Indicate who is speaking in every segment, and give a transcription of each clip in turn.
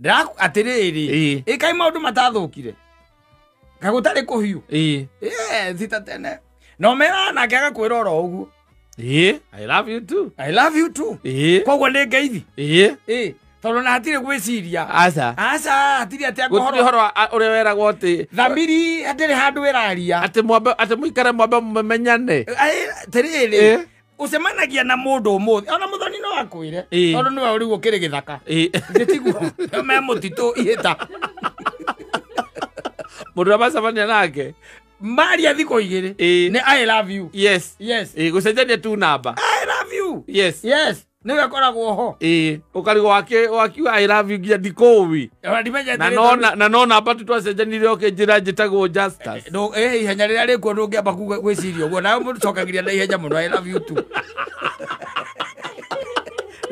Speaker 1: Ndĩraku atĩrĩrĩ.
Speaker 2: Ĩĩ.
Speaker 1: Ĩ kaĩ maũndũ matathũkire. Kaĩ gũtarĩ kũhiũ.
Speaker 2: Ĩĩ.
Speaker 1: Ĩĩ thita tene. Na ũmeraga nake agakwĩra oro ũguo.
Speaker 2: Ĩĩ. I love you too.
Speaker 1: I love you too.
Speaker 2: Ĩĩ.
Speaker 1: Koguo nĩ ngeithi.
Speaker 2: Ĩĩ.
Speaker 1: Ĩĩ. Tondũ na hatirĩ gwĩciria.
Speaker 2: Aca.
Speaker 1: Aca hatirĩ atĩ
Speaker 2: Gũtirĩ
Speaker 1: angĩhoro.
Speaker 2: ũhoro ũrĩa weragwo atĩ
Speaker 1: Thamiri hatirĩ handũ ĩraria.
Speaker 2: atĩ mwambe atĩ mũikare mwambe mũmenyane.
Speaker 1: Atĩrĩrĩ.
Speaker 2: Ĩĩ.
Speaker 1: Ũcemanagia na mũndũ ũmũthĩ. Ona mũthoni no akwĩre.
Speaker 2: Ĩĩ.
Speaker 1: Tondũ nĩwe ũrĩu ũkĩrĩ gĩthaka.
Speaker 2: Ĩĩ.
Speaker 1: Githĩ tiguo? Me mũtitũ ihĩta.
Speaker 2: Mũndũ ũrĩa macemania nake.
Speaker 1: Maria thikũ igĩrĩ.
Speaker 2: Ĩĩ.
Speaker 1: Nĩ I love you.
Speaker 2: Yes.
Speaker 1: Yes.
Speaker 2: Ĩĩ gũcenjania tu namba.
Speaker 1: I love you.
Speaker 2: Yes.
Speaker 1: Yes. Nĩwe ĩkoragwo ho.
Speaker 2: Ĩĩ. Ũkarigwo wakiuga I love you nginya ndikũũĩ.
Speaker 1: Ona ndimenyete
Speaker 2: Na
Speaker 1: rĩtwa
Speaker 2: no na no namba tu twacenjanirie ũkĩnjĩra njĩtagwo Justus.
Speaker 1: Ihenya rĩrĩa rĩkuo ndũngĩamba kuga gwĩciria ũguo nawe mũndũ cokagĩria na ihenya mũno I love you too.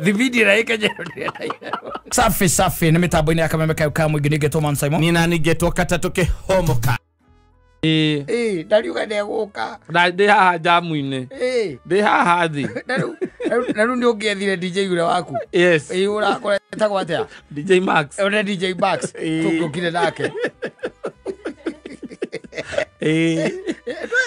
Speaker 1: Thibindi ĩrĩa ĩkenyerwo ndĩrenda ihenya. Safi safi nĩ mĩtambo-inĩ ya kameme kayo ka mũingĩ nĩngetwo Man Simon.
Speaker 2: Nina ningetwo katatũ kĩhomoka. Ĩĩ.
Speaker 1: Ĩĩ ndariuga ndegũka.
Speaker 2: Na ndĩ haha njamu-inĩ.
Speaker 1: Ĩĩ.
Speaker 2: Ndĩ haha thĩ.
Speaker 1: Na rĩu nĩ ũngĩethire DJ ũrĩa waku.
Speaker 2: Yes.
Speaker 1: Ĩĩ ũrakora etagwo atĩa?
Speaker 2: DJ Max.
Speaker 1: Ũrĩa DJ Max.
Speaker 2: Ĩĩ.
Speaker 1: Tũngĩokire nake.
Speaker 2: Ĩĩ.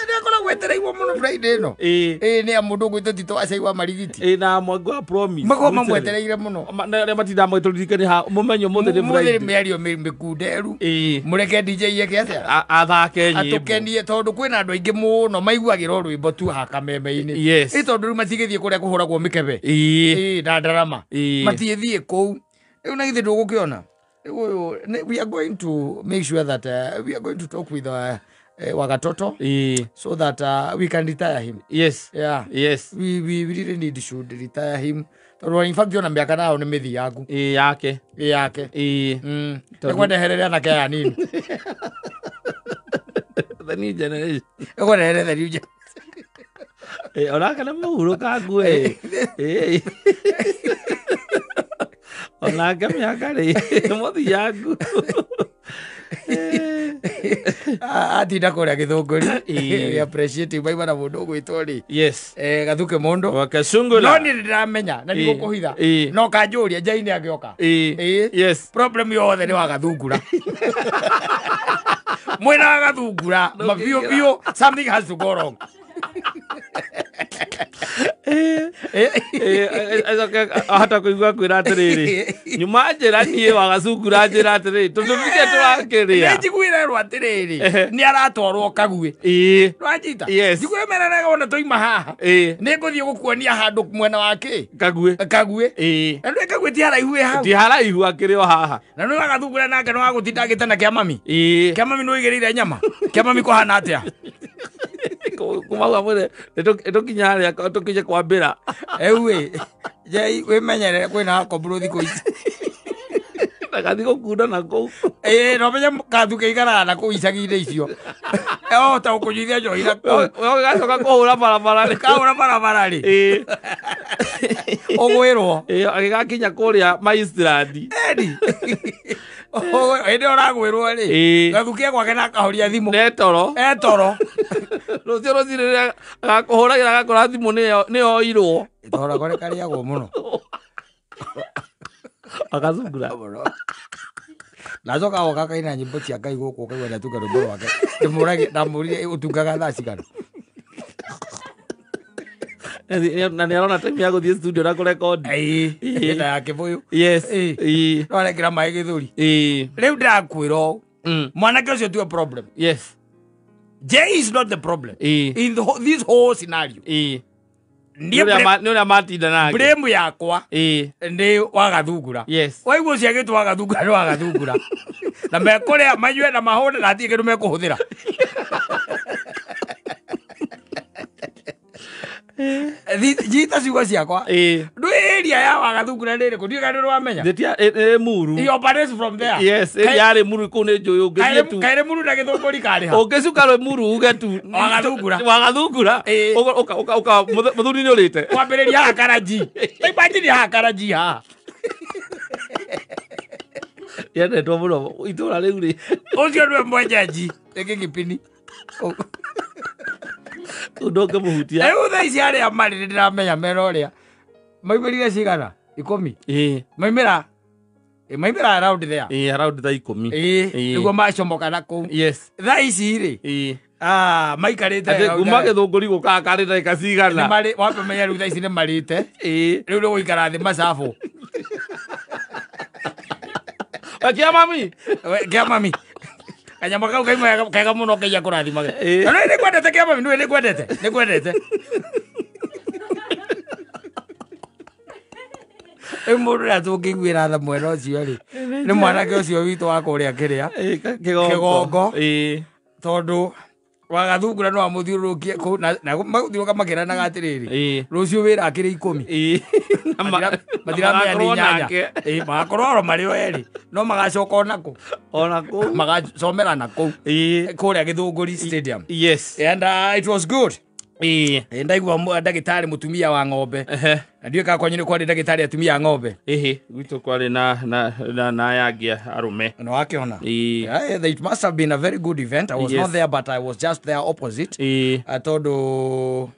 Speaker 1: Nĩakoragwo etereirwo mũno Friday ĩno.
Speaker 2: Ĩĩ.
Speaker 1: Ĩĩ nĩ mũndũ ũgwĩtwo Tito Acai wa Marigiti.
Speaker 2: Ĩĩ na mwangu wa promise.
Speaker 1: Makoragwo mamwetereire mũno.
Speaker 2: Na arĩa matindaga magĩtũririkania ha mũmenye ũmũthĩ nĩ
Speaker 1: Mũthĩ
Speaker 2: Friday.
Speaker 1: mĩario mĩkunderu.
Speaker 2: Ĩĩ.
Speaker 1: Mũreke DJ eke atĩa?
Speaker 2: Athake nyĩmbo.
Speaker 1: Atũkenie tondũ kwĩna andũ aingĩ mũno maiguagĩra o rwĩmbo tu haha kameme-inĩ.
Speaker 2: Yes.
Speaker 1: Ĩ tondũ rĩu matigĩthiĩ kũrĩa kũhũragwo mĩkebe.
Speaker 2: Ĩĩ.
Speaker 1: Ĩĩ na ndarama.
Speaker 2: Ĩĩ.
Speaker 1: Matigĩthiĩ kũu. Rĩu na githĩ ndũgũkĩona? Rĩu ũyũ we are going to make sure that we are going to talk with Wagatoto
Speaker 2: Ĩĩ.
Speaker 1: so that we can retire him.
Speaker 2: Yes.
Speaker 1: Yeah.
Speaker 2: Yes.
Speaker 1: We really need should retire him. Tondũ in fact ona mĩaka nayo nĩ mĩthiangu.
Speaker 2: Ĩĩ yake.
Speaker 1: Ĩ yake.
Speaker 2: Ĩĩ.
Speaker 1: Nĩ kwendeherere anake aya anini.
Speaker 2: The new generation.
Speaker 1: Nĩ kwendeherere the new generation.
Speaker 2: Ĩĩ onake nĩ mũhurũkangu ĩ. Ĩĩ. Onake mĩaka rĩ nĩ mũthiangu.
Speaker 1: Atinda kũrĩa gĩthũngũri.
Speaker 2: Ĩĩ.
Speaker 1: We appreciate maima na mũndũ ũgwĩtwo rĩ.
Speaker 2: Yes.
Speaker 1: Gathuke mũndũ.
Speaker 2: Wakacungula.
Speaker 1: No niĩ nĩndĩramenya na
Speaker 2: Ĩĩ.
Speaker 1: ndigũkũhitha.
Speaker 2: Ĩĩ.
Speaker 1: No kanjũria Jane angĩoka.
Speaker 2: Ĩĩ.
Speaker 1: Ĩĩ.
Speaker 2: Yes.
Speaker 1: Problem yothe nĩ wagathungura. Mwena wa gathungura mabiũ biũ something has to go wrong.
Speaker 2: Acoke ahota kũigua kwĩra atĩrĩrĩ nyuma njĩra niĩ wagacungura njĩra atĩrĩrĩ tondũ nĩkĩo tũrakĩrĩa.
Speaker 1: Nĩ njiguire rwo atĩrĩrĩ nĩ aratwarwo Kaguĩ.
Speaker 2: Ĩĩ.
Speaker 1: Nĩwanyita?
Speaker 2: Yes.
Speaker 1: Njiguire meranaga ona twaima haha.
Speaker 2: Ĩĩ.
Speaker 1: Nĩ ngũthiĩ gũkuonia handũ mwena wa kĩ?
Speaker 2: Kaguĩ.
Speaker 1: Kaguĩ.
Speaker 2: Ĩĩ.
Speaker 1: Na nĩ Kaguĩ ti haraihu ĩ hau.
Speaker 2: Ti haraihu akĩrĩ o haha.
Speaker 1: Na nĩ wagathungura nake nĩ wagũtinda agĩtana kĩa mami.
Speaker 2: Ĩĩ.
Speaker 1: Kĩa mami nĩ ũigĩrĩire nyama. Kĩa mami kũhana atĩa?
Speaker 2: Kuma hau amwĩre nĩtũkinya harĩa tũkinye kwambĩra.
Speaker 1: Rĩu ĩ Jai wĩmenyerere kwĩna kombũrũ thikũ ici.
Speaker 2: Ndagathiĩ gũkunda na kũu.
Speaker 1: Ĩĩ no menye kathuke ikaraga na kũu icagi-inĩ icio. Ehota gũkũnyuithia njohi na kũu.
Speaker 2: Ũgacoka kũhũra barabara rĩ.
Speaker 1: Kahũra barabara rĩ.
Speaker 2: Ĩĩ.
Speaker 1: Ũgwĩrwo.
Speaker 2: Ĩĩ agĩgakinya kũrĩa Maistirandi.
Speaker 1: Eni. Hĩndĩ ĩyo ũragwĩrwo rĩ.
Speaker 2: Ĩĩ.
Speaker 1: Gathuke gwake na akahoria thimũ.
Speaker 2: Netoro.
Speaker 1: Etoro.
Speaker 2: Rũciũ rũcinĩ rĩrĩa agakũhũragĩra agakora thimũ nĩyoirwo.
Speaker 1: Itoro gore karĩagwo mũno.
Speaker 2: Agacungura.
Speaker 1: Nacoka oka kaina nyĩmbo cia Ngai gũkũ ũkaigua nĩatunga rwĩmbo rwake. Ndĩmũragie ndamũririe ũtungaga thaa cigana.
Speaker 2: Na nĩarona time ya gũthiĩ studio na kũrekondi.
Speaker 1: Ĩĩ. Na ya kĩbũyũ.
Speaker 2: Yes.
Speaker 1: Ĩĩ.
Speaker 2: Ĩĩ.
Speaker 1: No arekĩra maĩ gĩthũri.
Speaker 2: Ĩĩ.
Speaker 1: Rĩu ndĩrakwĩra ũũ. Mwanake ũcio tiwe problem.
Speaker 2: Yes.
Speaker 1: Jay is not the problem.
Speaker 2: Ĩĩ.
Speaker 1: In this whole scenario.
Speaker 2: Ĩĩ.
Speaker 1: Niĩ
Speaker 2: Nĩ ũrĩa matinda nake.
Speaker 1: blame yakwa
Speaker 2: Ĩĩ.
Speaker 1: nĩ wagathungura.
Speaker 2: Yes.
Speaker 1: Waigua ũcio agĩtwo wagathungura nĩ wagathungura. Na mekũrĩa manyue na mahũne na hatirĩ kĩndũ mekũhũthĩra. Nyita ciugo ciakwa.
Speaker 2: Ĩĩ.
Speaker 1: Ndũĩ area ya wagathungura nĩ ĩrĩkũ? Ndiũĩ kana nĩ ũramenya.
Speaker 2: Nĩ Muru.
Speaker 1: He operates from there.
Speaker 2: Yes, area yarĩ Muru kũu nĩ njũĩ ũngĩthiĩ tu.
Speaker 1: Kaĩrĩ Muru na gĩthũngũri karĩ ha?
Speaker 2: Ũngĩcuka rĩ Muru uge tu.
Speaker 1: Wagathungura.
Speaker 2: Wagathungura.
Speaker 1: Ĩĩ.
Speaker 2: Ũka mũthuri nĩ ũrĩte.
Speaker 1: Kwambĩrĩria haha Karanji. Imagine haha Karanji haha.
Speaker 2: Yendetwo mũno itũra rĩu rĩ.
Speaker 1: Ũcio nĩwe mwenyenji. Nĩ kĩng'ipini.
Speaker 2: Ũndũ ũngĩmũhutia.
Speaker 1: Rĩu thaa ici arĩa marĩ nĩ ndĩramenya mena ũrĩa. Maumĩrire cigana? 10.
Speaker 2: Ĩĩ.
Speaker 1: Maumĩra Maimĩra around there.
Speaker 2: Ĩĩ, around thaa 10.
Speaker 1: Ĩĩ, nĩguo macomoka na kũu.
Speaker 2: Yes.
Speaker 1: Thaa ici rĩ,
Speaker 2: Ĩĩ.
Speaker 1: maikarĩte
Speaker 2: Atĩ kuma Gĩthũngũri gũkaga karĩ ndagĩka cigana?
Speaker 1: Wamenya rĩu thaa ici nĩ marĩte.
Speaker 2: Ĩĩ.
Speaker 1: Rĩu nĩ gũikara thĩ macabũ.
Speaker 2: Kia mami.
Speaker 1: Kia mami. Kanyama kau kaima kega mũno Ngai akũrathimage.
Speaker 2: Ĩĩ.
Speaker 1: Na nĩ ngwendete kia mami, nĩ ngwendete. Nĩ ngwendete. Rĩu mũndũ ũrĩa tũngĩiguĩra tha mwena ũcio rĩ, nĩ mwanake ũcio witũ wa kũrĩa kĩrĩa.
Speaker 2: Ĩĩ, Kĩgongo.
Speaker 1: Kĩgongo.
Speaker 2: Ĩĩ.
Speaker 1: Tondũ wagathungura no amũthiũrũrũkie kũu na magũthiũrũrũka makĩranaga atĩrĩrĩ,
Speaker 2: Ĩĩ.
Speaker 1: rũciũ wĩra akĩrĩ 10.
Speaker 2: Ĩĩ.
Speaker 1: Mathiramenya nĩ
Speaker 2: magakorwo
Speaker 1: 8.
Speaker 2: nake.
Speaker 1: Ĩĩ, magakorwo oro marĩ o erĩ, no magacoka ona kũ?
Speaker 2: Ona kũu.
Speaker 1: Magacomera na kũu.
Speaker 2: Ĩĩ.
Speaker 1: Kũrĩa Gĩthũngũri Stadium.
Speaker 2: Yes.
Speaker 1: And it was good.
Speaker 2: Ĩĩ.
Speaker 1: Ndaigua ndagĩtarĩ mũtumia wa ng'ombe.
Speaker 2: Ehe.
Speaker 1: Na ndiũĩ kana kwanyu nĩ kwarĩ ndagĩtarĩ atumia a ng'ombe.
Speaker 2: Ĩhĩ, gwitũ kwarĩ na aya angĩ arũme.
Speaker 1: Na wakĩona.
Speaker 2: Ĩĩ.
Speaker 1: Yeah, it must have been a very good event. I was
Speaker 2: Yes.
Speaker 1: not there, but I was just there opposite.
Speaker 2: Ĩĩ.
Speaker 1: Tondũ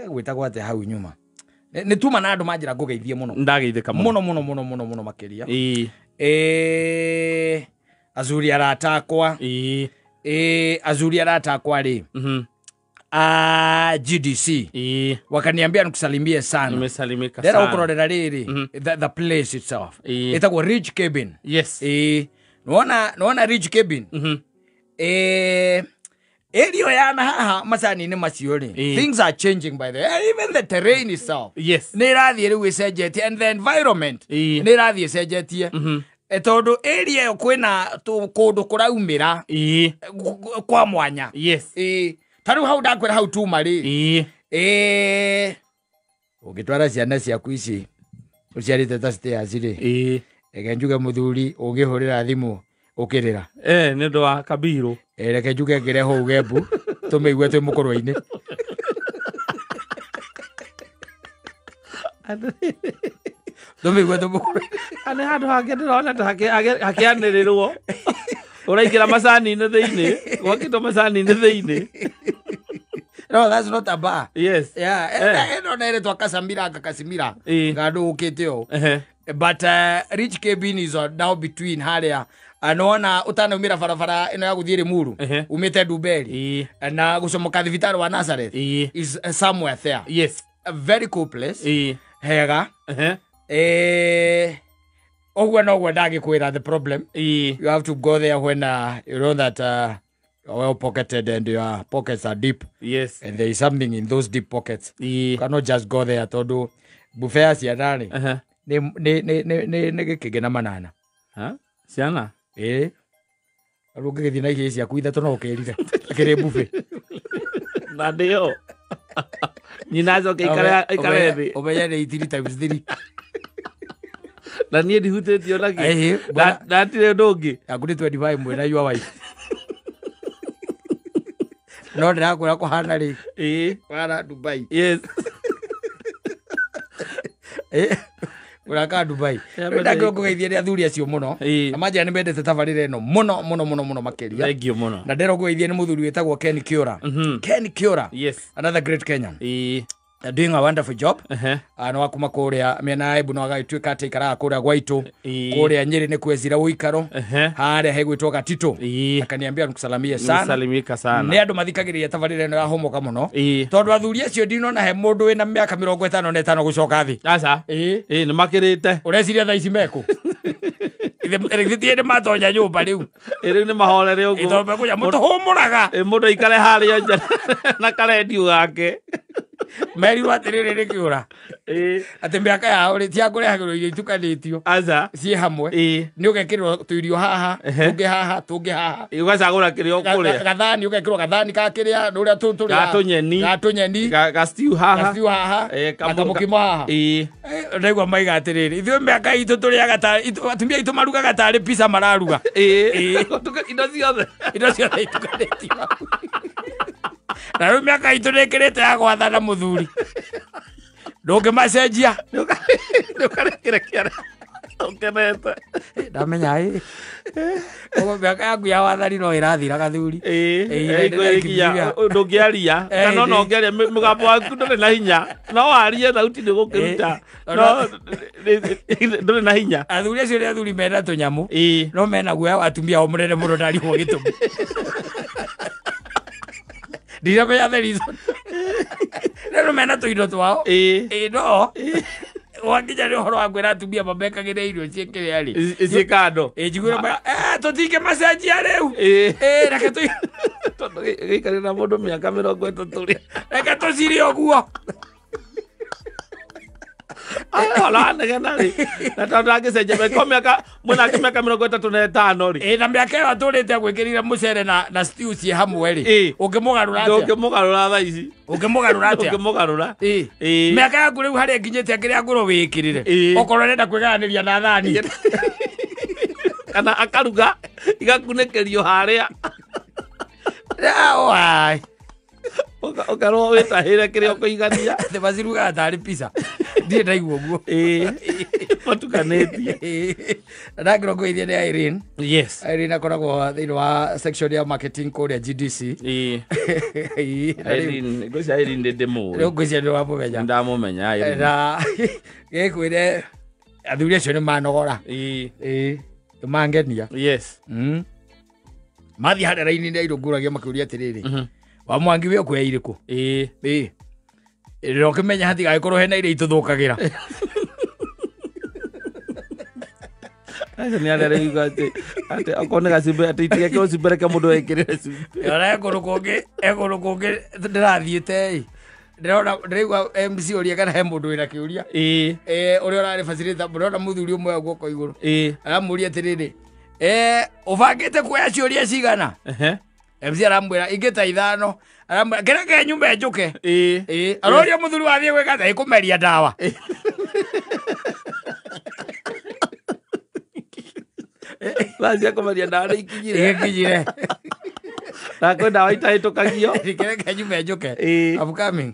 Speaker 1: gwĩtagwo atĩa hau nyuma. Nĩ tuma na andũ manjĩra ngũgeithie mũno.
Speaker 2: Ndageithĩka mũno.
Speaker 1: Mũno mũno mũno mũno mũno makĩria.
Speaker 2: Ĩĩ.
Speaker 1: Azuri arata akwa.
Speaker 2: Ĩĩ.
Speaker 1: Azuri arata akwa rĩ.
Speaker 2: Mhm.
Speaker 1: GDC.
Speaker 2: Ĩĩ.
Speaker 1: Wakaniambia nikusalimie sana.
Speaker 2: Nimesalimika
Speaker 1: Ndĩrenda
Speaker 2: sana.
Speaker 1: gũkũrorera rĩrĩ, the place itself.
Speaker 2: Ĩĩ.
Speaker 1: Ĩtagwo Ridge Cabin.
Speaker 2: Yes.
Speaker 1: Ĩĩ. Nĩwona Ridge Cabin?
Speaker 2: Mhm.
Speaker 1: Area ya na haha macani-inĩ macio rĩ,
Speaker 2: Ĩĩ.
Speaker 1: things are changing by the way. Even the terrain itself.
Speaker 2: Yes.
Speaker 1: Nĩ ĩrathiĩ rĩu ĩcenjetie and the environment
Speaker 2: Ĩĩ.
Speaker 1: nĩ ĩrathiĩ ĩcenjetie. Tondũ area ĩyo kwĩna kũndũ kũraumĩra
Speaker 2: Ĩĩ.
Speaker 1: kwa mwanya.
Speaker 2: Yes.
Speaker 1: Ĩĩ. Ta rĩu hau ndakwĩra hau tuma rĩ.
Speaker 2: Ĩĩ.
Speaker 1: Ĩĩ. Ũngĩtwara ciana ciaku ici ũciarĩte ta stairs rĩ,
Speaker 2: Ĩĩ.
Speaker 1: reke njuge mũthuri ũngĩhũrĩra thimũ ũkĩrĩra.
Speaker 2: Nĩ ũndũ wa kabirũ.
Speaker 1: Reke njuge ngĩrehwo uge mbu tũmĩigue twĩ mũkũrwe-inĩ. Tũmĩigue twĩ mũkũrwe-inĩ.
Speaker 2: Nĩ handũ hangĩ ndĩrona ta hakĩanĩrĩrwo. Ũraingĩra macani-inĩ thĩinĩ, gwakĩtwo macani-inĩ thĩinĩ.
Speaker 1: No, that's not a bar.
Speaker 2: Yes.
Speaker 1: Yeah, ĩno nĩ ĩrĩtwa Kasamira, Kasimira.
Speaker 2: Ĩĩ.
Speaker 1: Ngandũ ũkĩte ũũ.
Speaker 2: Ehe.
Speaker 1: But Rich Cabin is now between harĩa nona ũtanaumĩra barabara ĩno ya gũthiĩ Limuru
Speaker 2: Ehe.
Speaker 1: umĩte Ndumberi
Speaker 2: Ĩĩ.
Speaker 1: na gũcomoka thibitarĩ wa Nazareth
Speaker 2: Ĩĩ.
Speaker 1: is somewhere there.
Speaker 2: Yes.
Speaker 1: A very cool place.
Speaker 2: Ĩĩ.
Speaker 1: Hega.
Speaker 2: Ehe.
Speaker 1: Ũguo noguo ndangĩkwĩra the problem.
Speaker 2: Ĩĩ.
Speaker 1: You have to go there when you know that you're well pocketed and your pockets are deep.
Speaker 2: Yes.
Speaker 1: And there is something in those deep pockets.
Speaker 2: Ĩĩ.
Speaker 1: You cannot just go there tondũ buffet ya ciana rĩ
Speaker 2: Ehe.
Speaker 1: nĩ gĩkĩngĩ na manana.
Speaker 2: Ha? Ciana?
Speaker 1: Ĩĩ. Rĩu ũngĩgĩthiĩ na igĩrĩ ciaku ithatũ no ũkĩrire. Akĩrĩ buffet.
Speaker 2: Na ndĩyo. Nyina acoke aikare thĩ.
Speaker 1: Ũmenye nĩ 3 times 3.
Speaker 2: Na niĩ ndihutĩtio nakĩ.
Speaker 1: Ĩĩ, bwana.
Speaker 2: Ndatirĩ ũndũ ũngĩ.
Speaker 1: Yaku nĩ 25 mwĩna your wife. No ndĩrakwĩra kũhana rĩ.
Speaker 2: Ĩĩ.
Speaker 1: Kũhana Dubai.
Speaker 2: Yes.
Speaker 1: Ĩĩ. Ũraka Dubai.
Speaker 2: Yeah,
Speaker 1: Rĩu ndangĩkũgeithia nĩ athuri acio mũno.
Speaker 2: Ĩĩ.
Speaker 1: Na manjĩra nĩ mendete tabarĩra ĩno mũno mũno mũno mũno makĩria.
Speaker 2: Thank you mũno.
Speaker 1: Na ndĩrenda kũgeithia nĩ mũthuri wĩtagwo Ken Kiora. Ken Kiora.
Speaker 2: Yes.
Speaker 1: Another great Kenyan.
Speaker 2: Ĩĩ.
Speaker 1: Doing a wonderful job.
Speaker 2: Ehe.
Speaker 1: Nĩ wa kuma kũrĩa mĩena ya Embu no agagĩtuĩka atĩ aikaraga kũrĩa gwaitũ.
Speaker 2: Ĩĩ.
Speaker 1: Kũrĩa Nyĩrĩ nĩ kwecira ũikaro.
Speaker 2: Ehe.
Speaker 1: Harĩa hegwĩtwo Gatitũ.
Speaker 2: Ĩĩ.
Speaker 1: Akaniambia nikusalamie sana.
Speaker 2: Nimesalimika sana.
Speaker 1: Nĩ andũ mathikagĩrĩria tabarĩra ĩno ya Homoka mũno.
Speaker 2: Ĩĩ.
Speaker 1: Tondũ athuri acio ndinona he mũndũ wĩna mĩaka 55 gũcoka thĩ.
Speaker 2: Aca.
Speaker 1: Ĩĩ.
Speaker 2: Ĩĩ, nĩ makĩrĩte.
Speaker 1: Ũreciria thaa ici mekũ? Githĩ ti hĩndĩ matonya nyũmba rĩu?
Speaker 2: Ĩĩ, rĩu nĩ mahorere ũguo.
Speaker 1: Ĩ, tondũ mekũnya mũtũhũmũraga.
Speaker 2: Ĩĩ, mũndũ aikare harĩa nja na karendio gake.
Speaker 1: Merirwo atĩrĩrĩ nĩ kĩũra.
Speaker 2: Ĩĩ.
Speaker 1: Atĩ mĩaka yao rĩ, ti ya kũrehagĩrwo irio itukanĩtio.
Speaker 2: Aca.
Speaker 1: Ciĩ hamwe.
Speaker 2: Ĩĩ.
Speaker 1: Nĩ ũgekĩrwo tũirio haha,
Speaker 2: Ehe.
Speaker 1: tũngĩ haha, tũngĩ haha.
Speaker 2: Ĩĩ, ũgacagũra kĩrĩa ũkũrĩa.
Speaker 1: Gathani, ũgekĩrwo gathani ka kĩrĩa, nĩ ũrĩa tũrĩa.
Speaker 2: Ga tũnyeni.
Speaker 1: Ga tũnyeni.
Speaker 2: Ga stew haha.
Speaker 1: Ga stew haha.
Speaker 2: Ĩĩ,
Speaker 1: Na kamũkimo haha.
Speaker 2: Ĩĩ.
Speaker 1: Ndaigua maiga atĩrĩrĩ, ithuĩ mĩaka itũ tũrĩaga ta, atumia aitũ marugaga tarĩ pizza mararuga.
Speaker 2: Ĩĩ. Indo ciothe.
Speaker 1: Indo ciothe itukanĩtio. Na rĩu mĩaka itũ nĩ ĩkĩrĩte ya gwathana mũthuri. Ndũngĩmacenjia.
Speaker 2: Nĩũkarekere kĩara. Ũkenete.
Speaker 1: Ndamenya ĩ. Koguo mĩaka yaku ya wathani no ĩrathira gathuri.
Speaker 2: Ĩĩ, ĩkinya ndũngĩaria kana ona ũngĩaria mũgambo waku ndũrĩ na hinya, no warie thauti nĩ gũkĩruta no ndũrĩ na hinya.
Speaker 1: Athuri acio nĩ athuri mena tũnyamũ no mena guoya wa atumia ao mũnene mũno ndarigwo gĩtũmi. Ndiramenya the reason. No mena tũindo twao. Ĩĩ no wakinya nĩ ũhoro wa kwĩra atumia mamekagĩre irio ciĩkĩrĩa rĩ
Speaker 2: ciĩ kando.
Speaker 1: Ĩ njiguĩra tũtinge macenjia rĩu. Ĩ reke tũ
Speaker 2: tondũ gĩikarĩte na mũndũ mĩaka 30 rĩ,
Speaker 1: reke tũcirĩe ũguo.
Speaker 2: Aranegena rĩ na tondũ ndangĩcenjia mĩaka mĩaka mwĩnake mĩaka 35 rĩ.
Speaker 1: Ĩ na mĩaka ĩyo atũrĩte agwĩkĩrire mũcere na stew ciĩ hamwe rĩ, ũngĩmũgarũra atĩa?
Speaker 2: Ndũngĩmũgarũra thaa ici.
Speaker 1: Ũngĩmũgarũra atĩa?
Speaker 2: Ndũngĩmũgarũra.
Speaker 1: Ĩ mĩaka yaku rĩu harĩa ĩkinyĩte akĩrĩa ngũrũ wĩkĩrĩre okorwo arenda kwĩgayanĩria na thani
Speaker 2: kana akaruga igakunĩkĩrio harĩa ũkarwo wĩtahĩre kĩrĩa ũkũigania.
Speaker 1: Thĩ macirugaga tarĩ pizza. Ndirĩ ndaigua ũguo.
Speaker 2: Ĩĩ matukanĩtie.
Speaker 1: Na ndakĩrwo ngũgeithie nĩ Irene.
Speaker 2: Yes.
Speaker 1: Irene akoragwo thĩinĩ wa section ya marketing kũrĩa GDC.
Speaker 2: Ĩĩ. Irene, ngwĩciria Irene ndĩmũĩ.
Speaker 1: Rĩu ngwĩciria nĩ wamũmenya.
Speaker 2: Nĩndamũmenya Irene.
Speaker 1: Na gĩkwĩre athuri acio nĩ manogora.
Speaker 2: Ĩĩ.
Speaker 1: Ĩĩ mangenia.
Speaker 2: Yes.
Speaker 1: Mathiĩ harĩa raini-inĩ airũ ngũragia makĩũria atĩrĩrĩ, wa Mwangi wĩ ũkuoya irĩkũ?
Speaker 2: Ĩĩ.
Speaker 1: Ĩĩ. Rĩrĩa ũkĩmenya hatigagĩkorwo hena iria itũthũkagĩra.
Speaker 2: Acio nĩ arĩa rĩu atĩ okorwo nĩ gacumbĩ atĩ itigekĩrwo cumbĩ reke mũndũ ekĩrĩre cumbĩ.
Speaker 1: Ona he kũndũ kũngĩ ndĩrathiĩte ĩ, ndĩrona ndĩraigua MC ũria kana he mũndũ wĩna kĩũria.
Speaker 2: Ĩĩ.
Speaker 1: Ũrĩa ũrarĩ facilitator ndĩrona mũthuri ũmwe guoko igũrũ.
Speaker 2: Ĩĩ.
Speaker 1: Aramũria atĩrĩrĩ, ũbangĩte kuoya ciũria cigana? MC aramwĩra ingĩ ta 5. Aramwĩra kĩreke nyume njũke.
Speaker 2: Ĩĩ.
Speaker 1: Ĩĩ. Aroria mũthuri wathiĩ gwĩka atĩa? Ĩkũmeria ndawa.
Speaker 2: Thaa cia kũmeria ndawa nĩ ikinyire.
Speaker 1: Ikinyire.
Speaker 2: Na kwĩ ndawa itahĩtũkagio.
Speaker 1: Kĩreke nyume njũke.
Speaker 2: Ĩĩ.
Speaker 1: I'm coming.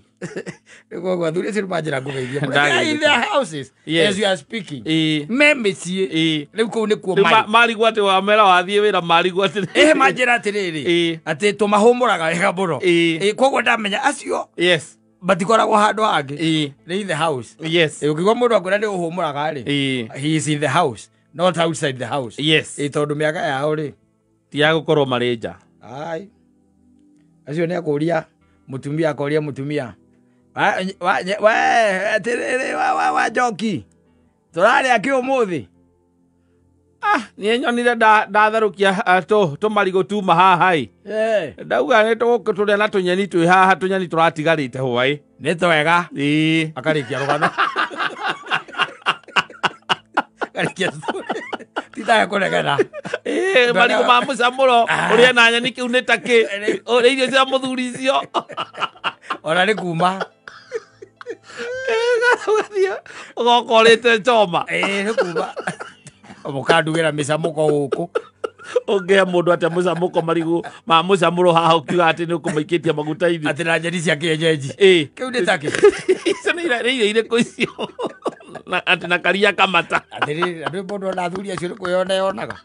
Speaker 1: Koguo athuri acio nĩ manjĩra ngũgeithia.
Speaker 2: Ndagĩrĩte.
Speaker 1: In their houses
Speaker 2: Yes.
Speaker 1: as you are speaking.
Speaker 2: Ĩĩ.
Speaker 1: Me mĩciĩ.
Speaker 2: Ĩĩ.
Speaker 1: Rĩu kũu nĩkuo
Speaker 2: Rĩu
Speaker 1: marĩ.
Speaker 2: marigwo atĩ wamera wathiĩ wĩra marigwo atĩ
Speaker 1: Ĩhĩ manjĩra atĩrĩrĩ
Speaker 2: Ĩĩ.
Speaker 1: atĩ tũmahũmũraga wega mũno.
Speaker 2: Ĩĩ.
Speaker 1: Ĩĩ, koguo ndamenya acio
Speaker 2: Yes.
Speaker 1: matikoragwo handũ hangĩ.
Speaker 2: Ĩĩ.
Speaker 1: Nĩ in the house.
Speaker 2: Yes.
Speaker 1: Ĩĩ, ũkĩigua mũndũ akwĩra nĩ ũhũmũraga rĩ,
Speaker 2: Ĩĩ.
Speaker 1: he is in the house, not outside the house.
Speaker 2: Yes.
Speaker 1: Ĩĩ, tondũ mĩaka yao rĩ,
Speaker 2: Ti ya gũkorwo marĩ nja.
Speaker 1: Ai. Acio nĩ akũria mũtumia akoria mũtumia we atĩrĩrĩ wa njoki tũrarĩa kĩ ũmũthĩ?
Speaker 2: Niĩ nyonire ndatherũkia tũmarigũ tuma haha ĩ. Ndauga nĩ tũgũtũrĩa na tũnyeni twĩ haha tũnyeni tũratigarĩte hwaĩ.
Speaker 1: Nĩ twega.
Speaker 2: Ĩĩ.
Speaker 1: Akarĩkia rũgano. Akarĩkia story. Titaga kũregera.
Speaker 2: Ĩĩ, marigũ ma mũcamũro ũrĩe na nyeni kĩu nĩ ta kĩ? Ũrĩe irio cia mũthuri icio.
Speaker 1: Ona nĩ kuma.
Speaker 2: Ũgathiĩ ũgoka ũrĩte choma.
Speaker 1: Ĩĩ, nĩ kuma. Mũkandugĩra mĩcamũko gũkũ.
Speaker 2: Ũngĩhe mũndũ atĩa mũcamũko marigũ ma mũcamũro haha ũkiuga atĩ nĩ ũkũmaikĩtie maguta-inĩ.
Speaker 1: Atĩ na nyeni cia kĩenyenji.
Speaker 2: Ĩĩ.
Speaker 1: Kĩu nĩ ta kĩ?
Speaker 2: Icio nĩ irio irĩkũ icio? Na atĩ na karia kamata.
Speaker 1: Atĩrĩrĩ, na ndũĩ mũndũ ona athuri acio nĩ kwĩyona yonaga.